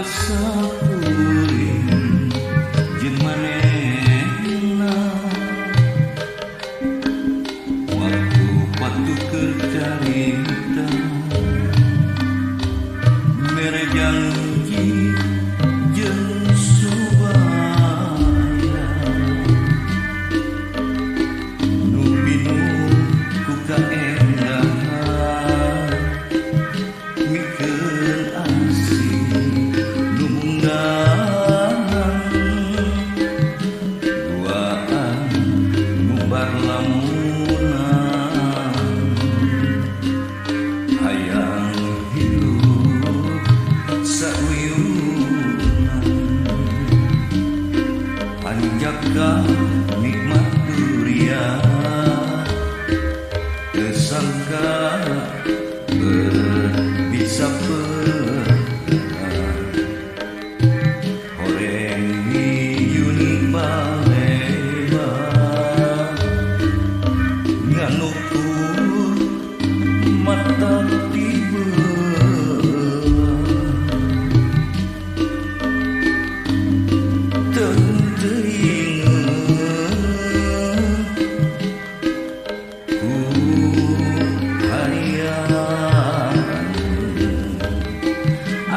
Sapuring jeung manehna waktu patuh carita mere janji jeung subaya nu pinuh ku kaendahan mikeun asih duaan ngumbar lamunan hayang hidup sauyunan hanjaka nikmat duria kesangka bisa mata tiba teuingeun ku hayang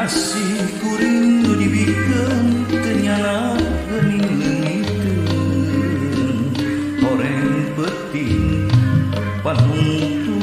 asih kuring nu dibikeun teu nyala geuning leungiteun horeng peuting panungtungan.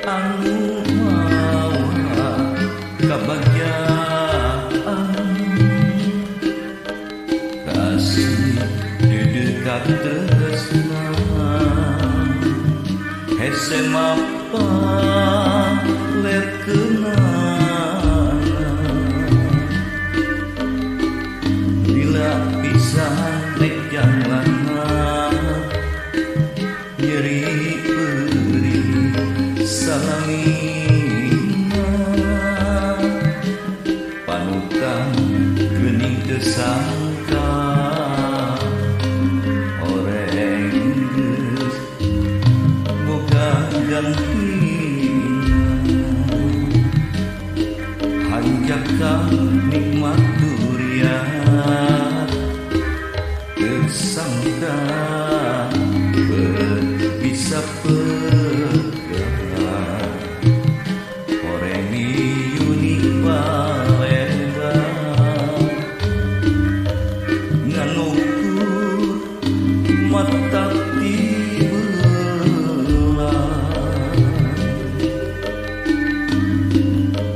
Anu mawa kabagjaan kasih dedekat tresna hese mapa ler kenana bila pisahan rek jalana nyeri perih salamina panutan geuning teu sangka horeng geus boga gantina hanjaka nikmat duriat teu sangka bisa mata tibelah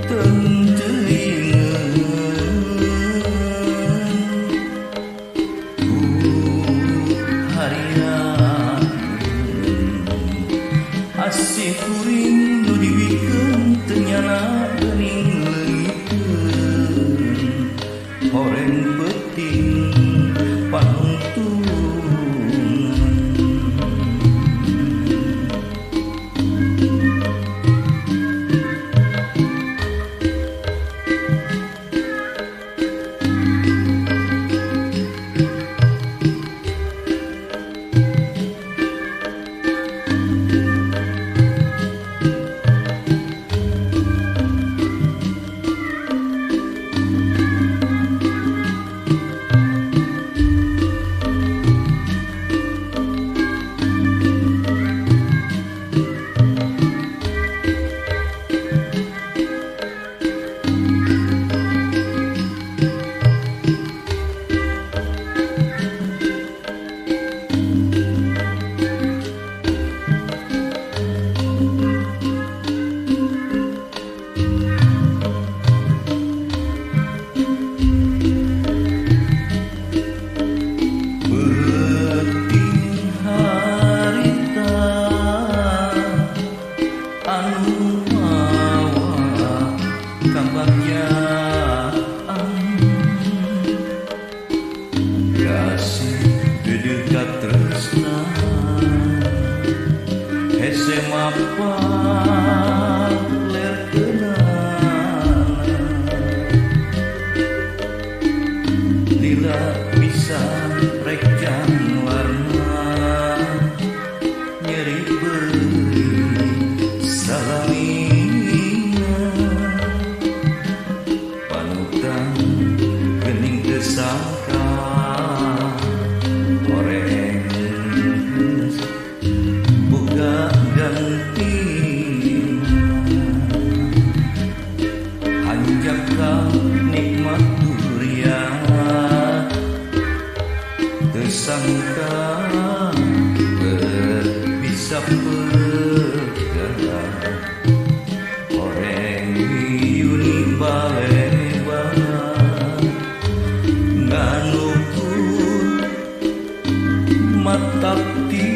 teuingeun ku harian asih kuring nu dibikeun teu nyana geuning leungiteun horeng peuting panungtungan. matak.